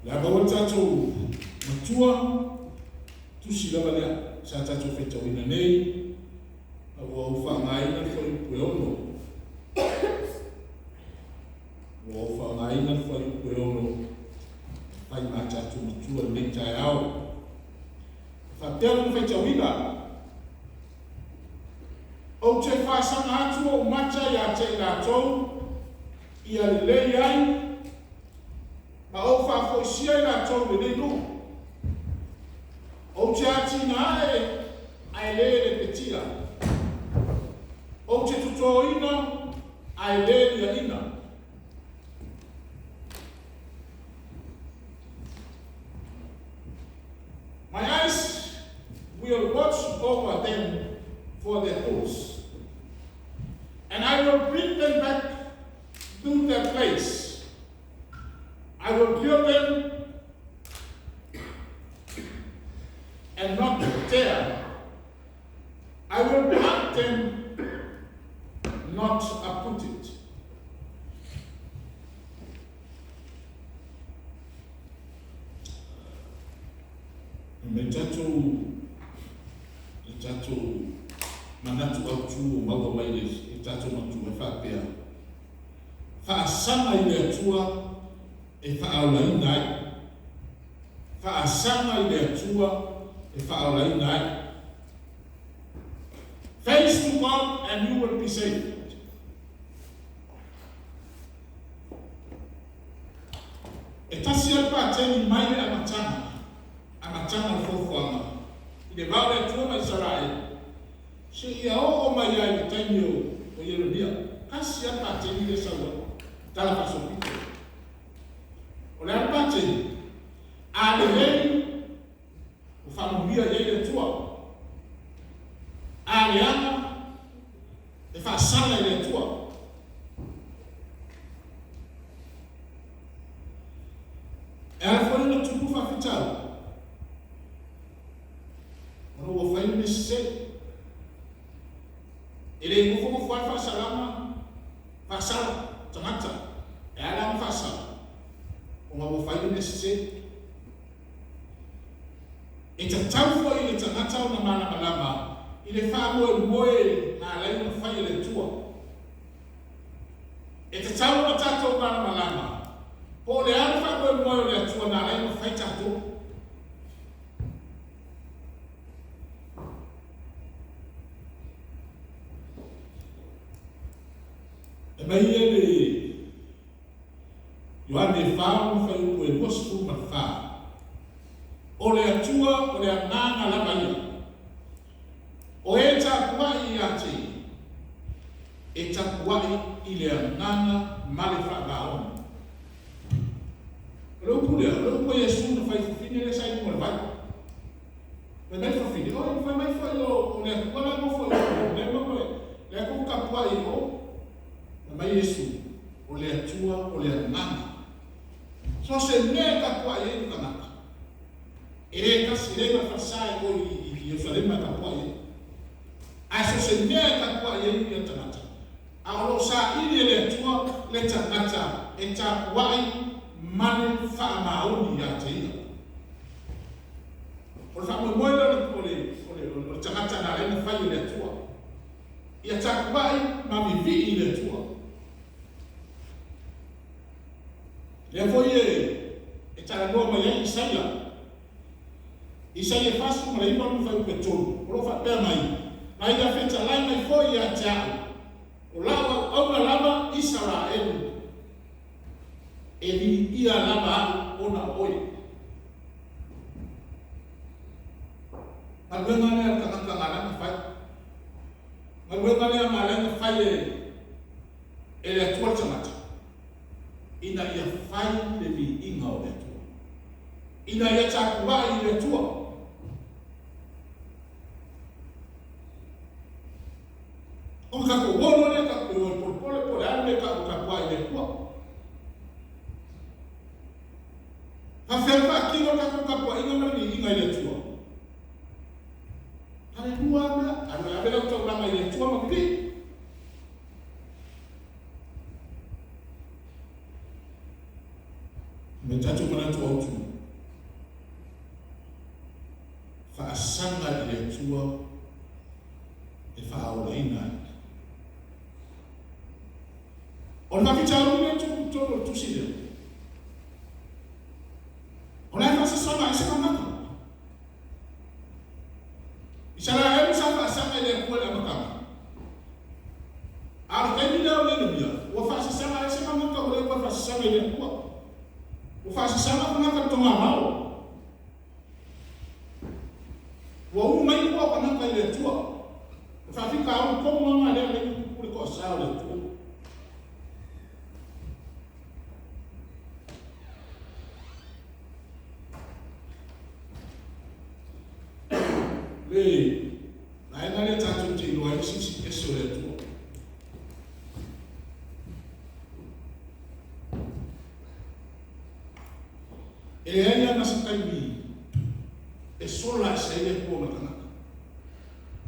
Le a maua le tatou Matua, tusi lava lea sa tatou faitauina nei, a ua ou faaaogaina le fuaiupu e 6. Ua ou faaaogaina le fuaiupu e 6 e fai ma tatou Matua i lenei taeao. E faapea lona faitauina, Ou te faasaga atu ou mata ia te i latou ia lelei ai ma ou faafoisia i latou i lenei nuu. Ou te atinae ae le lepetia. Ou te totoina ae le liaina. My eyes will watch over them for their goods, and I will bring them back to their place. I will build them and not tear. I will plant them, not uproot it. Me tatou le tatou manatu autu o maua mai le tatou matua e faapea, Faasaga i le Atua e faaolaina ai. Faasaga i le Atua e faaolaina ai. Face to God and you will be saved. E tasi lava le pateni mai le amataga, amataga o le fuafuaga, i le va o le Atua ma Isaraelu, seia oo mai lava i le taimi o Ieremia. Tasi lava le pateni lea e sau ai, tala faasolopito. O le a le pateni? A lelei, ua faamanuia i ai le Atua. A leaga, e faasala e le Atua. E ala foi ona tupu faafitauli, ona ua fai le mea sese. E le nofonofo lava le faasalaga, faasala tagata. E ala ona faasala, ona ua fai le mea sese. E tatau foi i le tagata ona malamalama i le faamoemoe na ala ai ona fai e le Atua. E tatau ona tatou malamalama po o le a le faamoemoe o le Atua na ala ai ona fai tatou. E mai ia le Ioane 4 ma fuaiupu e 24, O le Atua o le Agaga lava ia. O e tapuai ia te Ia, e tapuai i le agaga ma le faavaoni. O le upu lea, o le upu a Iesu na fai i fafine lea sa i luga o le vai. Fai mai le fafine, Oi, fai mai foi o le Atua la e nofo i o, lea e lea tou te tapuai i o. Fai mai Iesu, O le Atua o le agaga. So o se mea e tapuai ai le tagata, E le tasi, e le ma le falesa i o i Ierusalema e tapuai ai. Ae so o se mea e tapuai ai ia tagata, a o lo o saili e le Atua le tagata e tapuai ma le faamaoni ia te Ia. O le faamoemoe lea o le, o le, o le tagata na ala ai ona fai e le Atua. Ia tapuai ma vivii i le Atua. Lea foi e talanoa mai ai Isaia, Isaia 49 ma fuaiupu e 3, o lo o faapea mai, Na ia fetalai mai foi ia te au, o lau auauna lava Isaraelu, e viia lava au ona o oe. Galuega lea a le tagata na ala ai ona fai. Galuega lea na ala ai ona fai e le Atua le tagata, ina ia fai le viiga o le Atua, ina ia tapuai i le Atua. Ona tatou o loa lea tatou o e polepole po o le a le mea e tau o tapuai i le Atua. Faafefea ona faatino le tatou tapuaiga ma le viiga i le Atua? Na o le lua lava mea, alu e ave lau taulaga i le Atua ma vivii. Ma le tatou manatu autu, faasaga i le Atua e faaolaina ai. O le faafitauli lea e tupu i totonu o le tusi lea, o la e faasasaga ai se tagata. Isaraelu sa faasaga i le Atua i le amataga, a o le taimi lea o Ieremia, ua faasasaga ai se tagata ua le toe faasasaga i le Atua. Ua faasasaga tagata i le togamao. Ua ulu mai pua o tagata i le Atua. O le faafitauli tonu lava lena lea e ala ai ona tupu le toasa o le Atua. Le vaega lea tatou te iloa ai le Silisili Ese o le Atua. E leai lava ma se taimi e sola ese ai le Atua ma le tagata.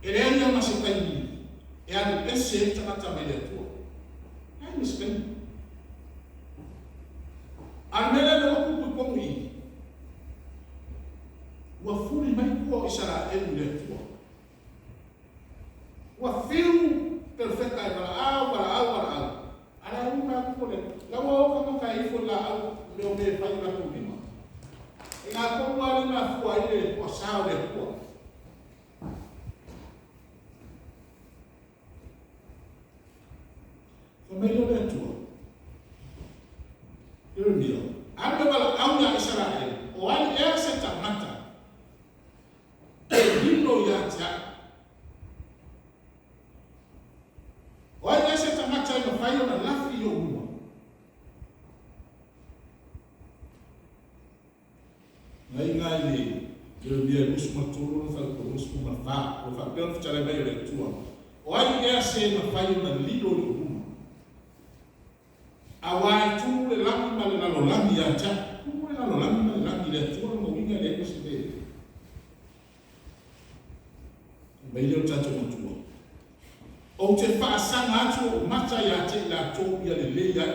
E leai lava ma se taimi e alu ese ai le tagata mai le Atua. Leai ma se taimi. A o le mea lea lea ua tupu i totonu i i, ua fuli mai tua o Isaraelu i le Atua. Ua fiu perofeta e valaau, valaau, valaau, a o la e ui lava tua le La ua o tagata e ifo i laau mea o mea e fai i o latou lima. E na tonu lava le mafua ai le toasa o le Atua. Fai mai lea o le Atua, Ieremia, alu e valaau iā Isaraelu, o ai ea se tagata e lilo ia te au? O ai ea se tagata e mafai ona lafi i ou luma? Na iga i le Ieremia 23 lona faaiuga 24, ua faapea ona fetalai mai e le Atua, O ai ea se mafai ona lilo i ou luma? Aua e tu le lagi ma le lalolagi ia te au. Tu le lalolagi ma le lagi i le Atua lona uiga e leai ma se mea e Fai mai lea o le tatou Matua, Ou te faasaga atu ou mata ia te i latou ia lelei ai.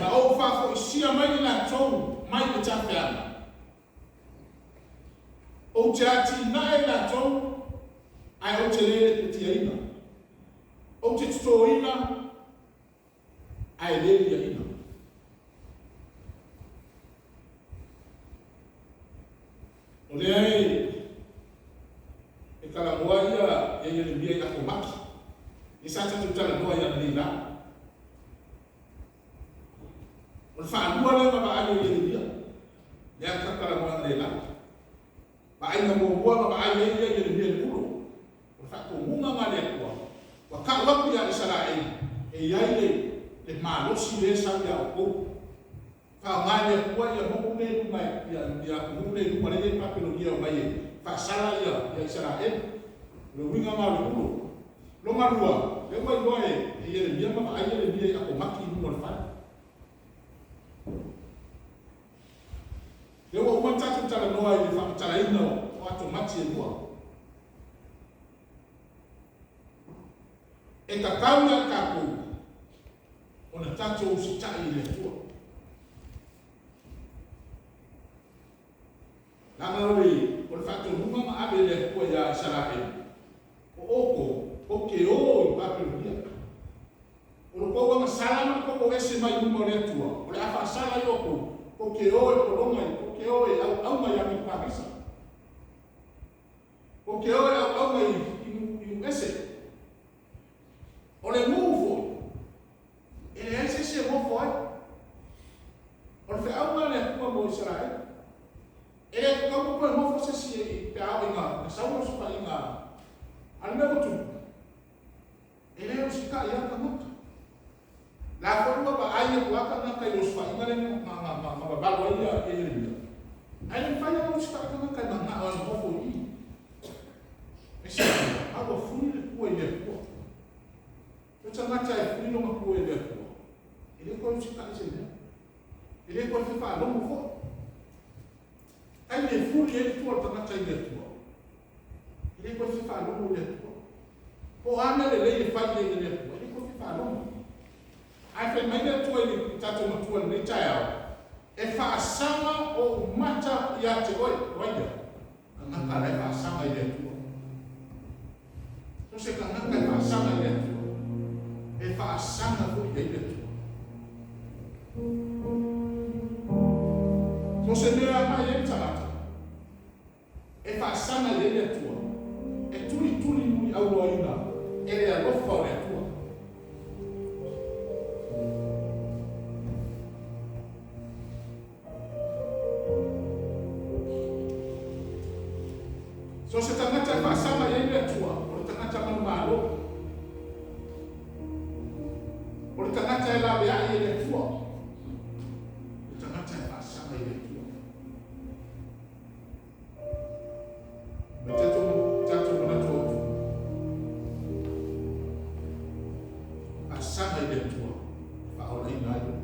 Ma ou faafoisia mai i latou mai le tafeaga. Ou te atinae i latou, ae ou te le lepetiaina. Ou te totoina, ae le liaina. O lea e talanoa ia Ieremia i ato mati, lea sa tatou talanoa ai analeila. O le faalua lea ona vaai o Ieremia, lea na talanoa analeila. Vaaiga muamua na vaai ai ia Ieremia i le ulo, o le faatonuga lena a le Atua, ua tau atu ia Isaraelu, e i ai le malosi lea e sau ia outou. Faaaoga e le Atua ia motu nei i luga ia atunuu nei i luga lea e i ai Papelonia e omai e faasala ia Isaraelu. O le uiga lena o le ulo. Lona lua, lea ua iloa e Ieremia ma vaai Ieremia i ato mati i luga o le fale. Lea ua uma ona tatou talanoa i le faamatalaina o ato mati e lua. E tatau ia i tatou ona tatou usitai i le Atua. Leaga o le, o le faatonuga na ave e le Atua ia Isaraelu, o outou, tou te o i Papelonia. O lo outou agasala ma le toto ese mai luma o le Atua, o le a faasala ai outou, tou te o e pologa i, tou te o e auauna ia Nevukatanesa. Tou te o e auauna i, i, i nuu ese. O le nuu foi, e leai se isi e nofo ai. O le feauga a le Atua mo Isaraelu. E le tatau ona toe nofo se isi pe a oo ina sau le osofaiga a le mea ua tupu. E le usitai lava tagata. La foi ua vaai atu lava tagata i le osofaiga lea na vavalo ai ia Ieremia. Ae le mafai lava ona usitai tagata e manao e nofo i i. Aisea? A ua fuli le pua i le Atua. O le tagata e fuli lona pua i le Atua, e le toe usitai i se mea. E le toe fia faalogo foi. Taimi e fuli ai le pua o le tagata i le Atua, e le toe fia faalogo i le Atua. Po o a mea lelei e fai i ai e le Atua, e le toe fia faalogo. Ae fai mai le Atua i le tatou matua i lenei taeao, e faasaga ou mata ia te oe, o ai lea? Tagata la e faasaga i le Atua. So se tagata e faasaga i le Atua, e faasaga foi i ai le Atua. So se mea e agai ai le tagata, e faasaga i ai le Atua, e tulituli muliauloaina e le alofa o le Atua. So se tagata e faasaga i ai le Atua, o le tagata manumalo. O le tagata e laveai e le Atua. O le tagata e faasaga i le Atua. Ma tatou manatu autu, faasaga i le Atua e faaolaina ai oe.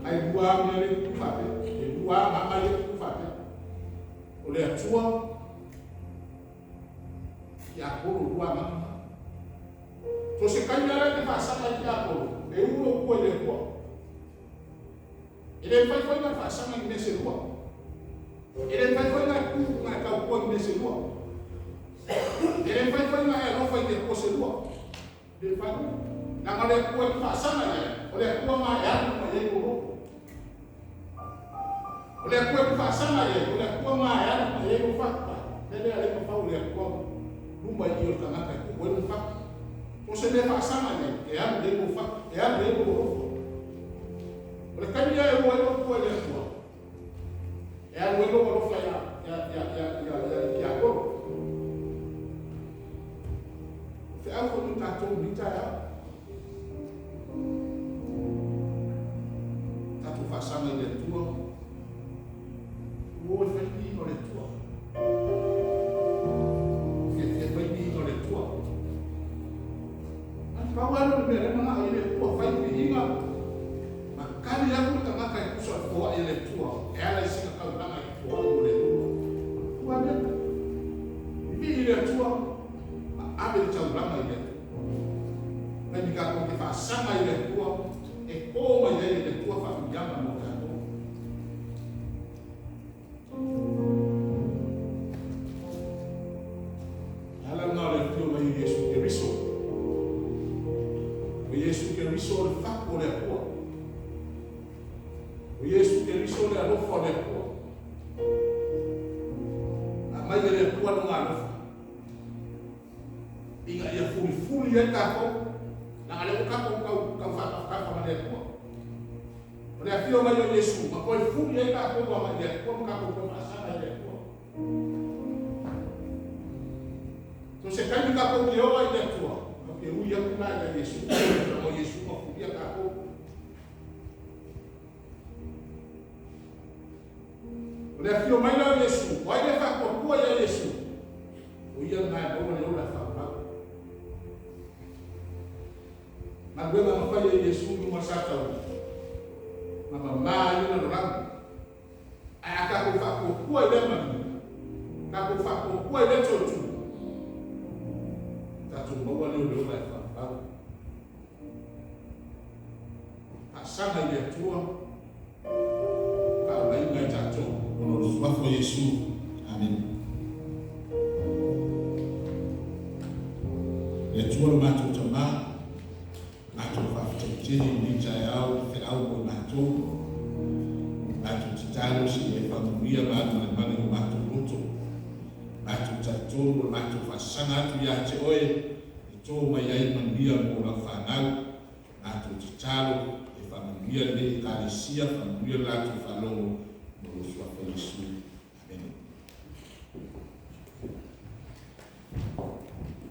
Ae lua lava mea lea e tupu faapea. E lua lava agaga ia e tupu faapea. O le Atua, tiapolo, lua agaga na. So se taimi lava la e te faasaga ai tiapolo, e u lou tua i le Atua. E le mafai foi ona e faasaga i ni mea se lua. E le mafai foi ona e tu ma e tautua i ni mea se lua. E le mafai foi ona e alofa i ni Atua se lua. E le mafai. Leaga o le Atua e te faasaga i ai, o le Atua lena e alu uma i ai lou loto. O le Atua e te faasaga i ai, o le Atua lena e alu uma i ai lou fatu. O le mea lea e mafau le Atua luma i i o le tagata e tuu ai lona fatu. So se mea faasaga i ai, e alu i ai lou fatu, e alu i ai lou alofa. O le taimi lava e ua ai lou tua i le Atua, e alu ai lou alofa ia tiapolo. O feau foi mo tatou i lenei taeao. Tatou faasaga i le Atua, ua o e fai le viiga o le Atua. Fiafia e fai le viiga o le Atua. Na pau lava lea o le mea o lea e manao i ai le Atua, fai le viiga, ma tali atu le tagata e tusa o le foai a le Atua, e ala i sina taulaga e foai mo le Atua. Ua mea. Vivii i le Atua, ma ave le taulaga i le Atua. Taimi tatou te faasaga i le Atua, e to mai ai e le Atua faamanuiaga mo tatou. E ala lena o le afio mai o Iesu Keriso. O Iesu Keriso o le fatu o le Atua. O Iesu Keriso le alofa o le Atua. Aumai e le Atua lona alofa ina ia fulifuli ai tatou, leaga lea ua tatou tau faatafatafa ma le Atua. O le afio mai o Iesu, ma toe fuli ai tatou agai i le Atua ma tatou toe faasaga i le Atua. So se taimi tatou te o ai i le Atua, tatou te ui atu la ia Iesu, leaga o Iesu na fulia tatou. O le afio mai la o Iesu, o ai le faatuatua ia Iesu? O ia lena e maua le ola e faavavau. Galuega na fai e Iesu i luga o le sataua, na mama ai le lalolagi. Ae a tatou faatuatua i lea maliu, tatou faatuatua i lea toetu, tatou maua lea o le ola e faavavau. Faasaga i le Atua, faaolaina ai tatou ona o le suafa o Iesu. Amene. Le Atua lo matou Tamā, matou faafetai tele i lenei taeao i le feau mo i matou. Matou tatalo se i e faamanuia ma alumalemale o matou loto. Matou talitonu o le matou faasaga atu ia te oe e to mai ai manuia mo lau fanau. Matou tatalo e faamanuia lenei Ekalesia, faamanuia le latou faalogo mo lou suafa Iesu. Amene.